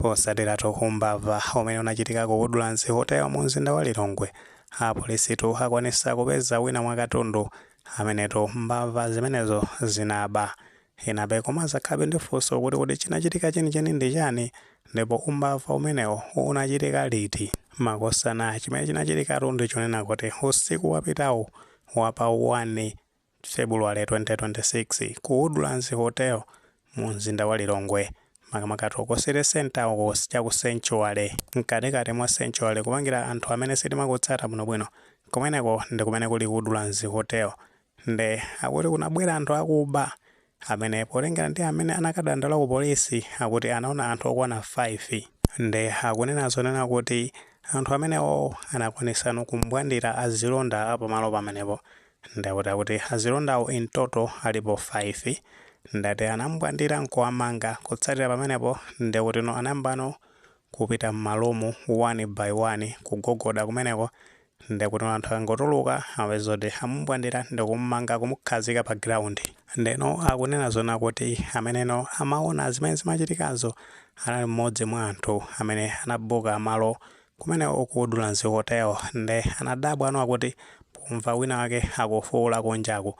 Posatiratu umbava umene unachitika ku Woodlands Hotel mu mzinda wa Lilongwe, apolisitu akwanisa kupeza wina mwa katundu amenetu mbava zimenezo zinaba. Enabe koma zakhabe ndi funso kuti chinachitika chenicheni ndi chani, ndipo umbava umenewo unachitika liti? Makosana, chimene chinachitikatu ndi chonena kuti usiku wapitawu wapa 1 February 2026 ku Woodlands Hotel mu mzinda wa Lilongwe, makamakatu ku City Center uko cha ku Sanctuary, mkatikati mwa Sanctuary, kupangira anthu amene sitimakutsata bwinobwino, kumeneko ndi kumene kuli Woodlands Hotel. Nde akuti kunabwera anthu akuba amene, potengera ndi amene anakadandaula ku polisi, akuti anaona anthu okwana 5. Nde akunena zonena kuti anthu amenewo anakwanisano kumbwandira azilonda apamalo pamenepo. Ndekuti akuti azilondawo in total alipo 5. Ndati anambwandira nkuwamanga. Kutsatira pamenepo, ndekuti no anayambano kupita m'malomo one by one, kugogoda kumeneko. Ndekuti anthu akangotuluka, amapeza kuti amumbwandira ndikummanga, kumukhazika pa ground. Ndeno akunena zona kuti ameneno amaona zimene zimachitikazo anali mmodzi mwa anthu amene anabuka malo kumeneko ku Woodlands Hotel. Nde anadabwa ano akuti pomva wina wake akufuwula kunjaku,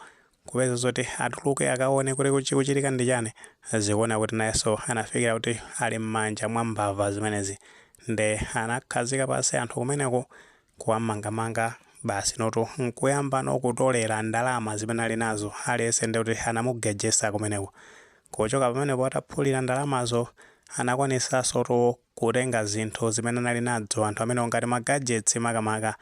kupeza zoti atuluke akaone kuti chikuchitika ndi chani, zikuona kuti nayenso anafikira kuti ali m'manja mwa mbava zimenezi. Nde anakhazika pansi anthu kumeneko, kuwamangamanga basi, notu nkuyamba nokutolera ndalama zimene ali nazo aliyense. Ndikuti anamugejesa kumeneko. Kuchoka pamenepo, ataphulira ndalamazo, anakwanisanso kutenga zinthu zimene anali nazo anthu amene ngati ma gadgets makamaka,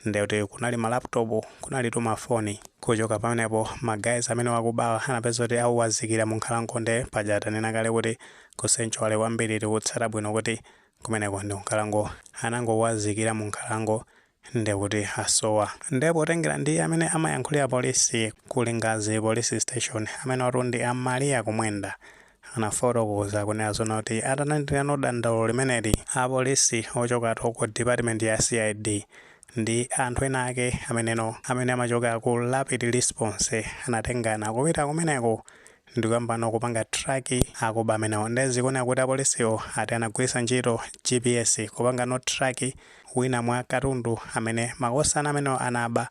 ndekuti kunali ma laptop, kunali tumafoni. Kuchoka pamenepo, ma guys amene wakubawa anapeza kuti awazikira mu nkhalango. Nde paja tanena kale kuti ku Sanctuary kwambiri tikutsata bwino kuti kumeneko ndi nkhalango. Anangowazikira mu nkhalango, ndekuti asowa. Ndipo potengera ndi amene amayankhulira polisi ku Lingadzi Police Station, amene watu ndi Amalia Kumwenda, anafotokoza kunena zona kuti atalandira dandaulo limeneli, apolisi ochokatu ku department ya CID ndi anthu ena ake ameneno amene amachoka ku rapid response anatengana kupita kumeneko ndikuyambano kupanga track akuba amenewo. Ndezikuoneka kuti apolisiwo ati anagwiritsa ntchito GPS kupanga no track wina mwa katundu amene makosana amenewo anaba,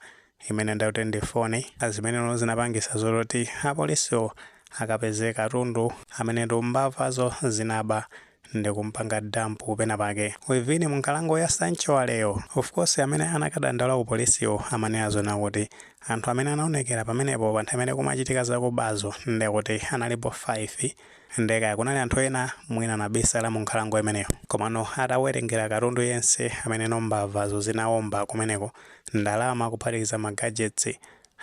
imene ndakuti ndi foni, zimeneno zinapangisa zoti apolisiwo akapeze katundu amene mbavazo zinaba ndikumpanga dump pena pake within mu nkhalango ya Sanctuaryyo. Of course, amene anakadandaula ku polisiwo amanena zona kuti anthu amene anaonekera pamenepo pa nthawi imene kumachitika zakubazo ndekuti analipo 5. Ndekaya kunali anthu ena mwina anabisala mu nkhalango imeneyo. Komano atawerengera katundu yense amene mbavazo zinawomba kumeneko, ndalama kuphatikiza ma gadgets,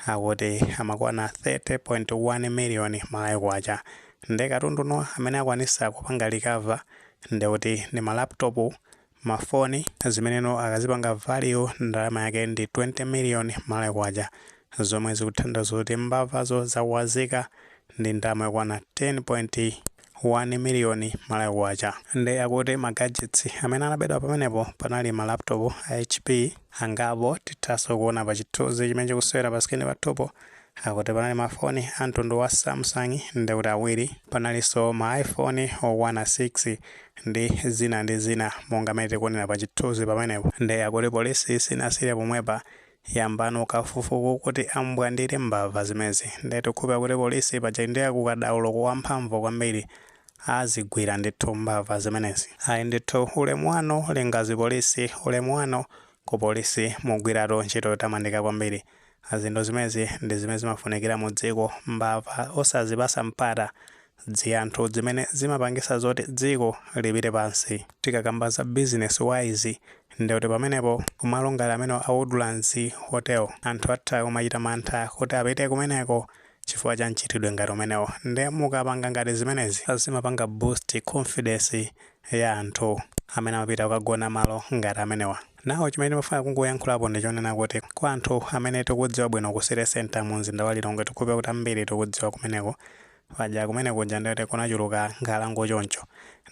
akuti amakwana 30.1 million Malawi kwacha. Nde katunduno amene akwanisa kupanga recover ndekuti ndi ma laptop, mafoni, zimeneno akazipanga value ndalama yake ndi 20 million Malawi kwacha, zomwe zikuthandiza kuti mbavazo zawazika ndi ndalama yokwana 10.1 million Malawi kwacha. Nde akuti ma gadgets amene anabedwa pamenepo panali ma laptop a HP angapo, tithanso kuona pa chithunzi chimene chikusewera pa screen pathupo. Akuti panali mafoni a mtundu wa Samsung, ndekuti awiri, panalinso ma iPhone okwana 6 ndi zina ndi zina monga amene tikuonera pa chithunzi pamenepo. Nde akuti polisi sinasire pomwepa, yambano kafukufuku kuti ambwandire mbava zimenezi. Nde tikukhulupirira kuti polisi paja ndi akukadaulo wamphamvu kwambiri, azigwira ndithu mbava zimenezi. Ayi ndithu, ulemu wanu Lingadzi Polisi, ulemu wanu ku polisi, mugwiratu ntchito yotamandika kwambiri. Zinthu zimenezi ndi zimene zimafunikira mu dziko, mbava osazipasa mpata, ziyanthu zimene zimapangisa zoti dziko lipite pansi. Tikakamba za business wise, ndikuti pamenepo kumalo ngati amene a Woodlands Hotel, anthu atha kumachita mantha kuti apite kumeneko chifukwa cha mchitidwe ngati umenewo. Nde mukapanga ngati zimenezi, zimapanga boost confidence ya anthu amene amapita kukagona malo ngati amenewa. Nawo chimene timafuna kungoyankhulapo ndi chonena kuti kwa anthu amene tikudziwa bwino ku City Center mu mzinda wa Lilongwe, tikukhulupirira kuti ambiri tikudziwa kumeneko. Paja kumene kuja ndikuti kunachuluka nkhalango choncho,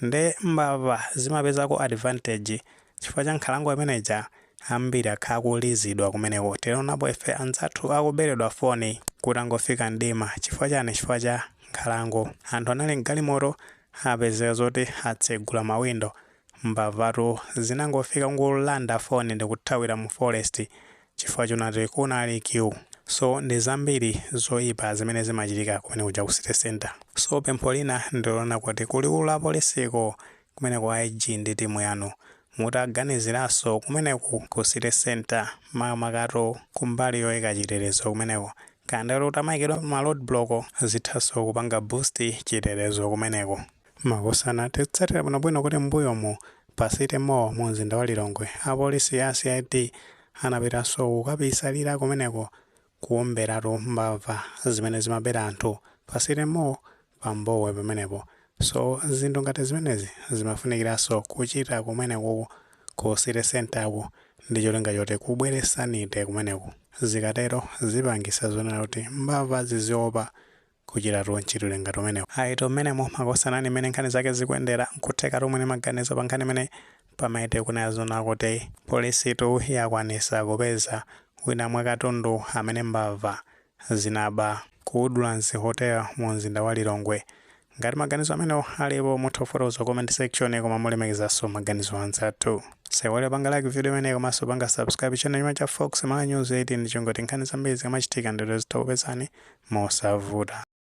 nde mbava zimapezako advantage chifukwa cha nkhalango imeneja. Ambiri akhala akulizidwa kumeneko. Tinaonapo ife anzathu akuberedwa foni kuti angofika mdima. Chifukwa chani? Chifukwa cha nkhalango. Anthu anali mgalimoto, apezeka zoti atsegula mawindo. Mbavatu zinangofika kungolanda foni ndikuthawira mu forest chifukwa chonati kunali queue. So ndi zambiri zoyipa zimene zimachitika kumene kuja ku city center. So pempho lina ndilona kuti kulikulu la polisiko kumene ku IG ndi timu yanu mutaganiziranso kumeneku ku city center, makamakato kumbali yoyika chitetezo kumeneko, kandalo utamayikidwa ma road block, zithanso kupanga boost chitetezo kumeneko. Makosana, titsatira bwinobwino kuti mbuyomu pa City Mall mu mzinda wa Lilongwe, apolisi a CID anapitanso kukabisalira kumeneko kuwomberatu mbava zimene zimabera anthu pa City Mall pa Mbowe pamenepo. So zinthu ngati zimenezi zimafunikiranso kuchita kumeneko ku city center ku ndi cholinga choti kubwere sanity kumeneko. Zikatero zipangisa zonena kuti mbava ziziopa kuchitatu ntchito ngati umenewo. Ayi, mmenemo makosanani mmene nkhani zake zikuyendera. Nkutheka tomwe maganizo pa nkhani imene pamaite kunena kuti polisitu yakwanisa kupeza wina mwa katundu amene mbava zinaba ku Woodlands Hotel mu mzinda wa Lilongwe. Ngati maganizo amenewo alipo, mutha kufotokoza comment section, koma mulemekezanso maganizo anzathu. Sewale panga like video imeneyi komanso panga subscribe channel chimene cha Fox Mala News 18 ndi chongoti nkhani zambiri zikamachitika ndilo zitha kupezani mosavuta.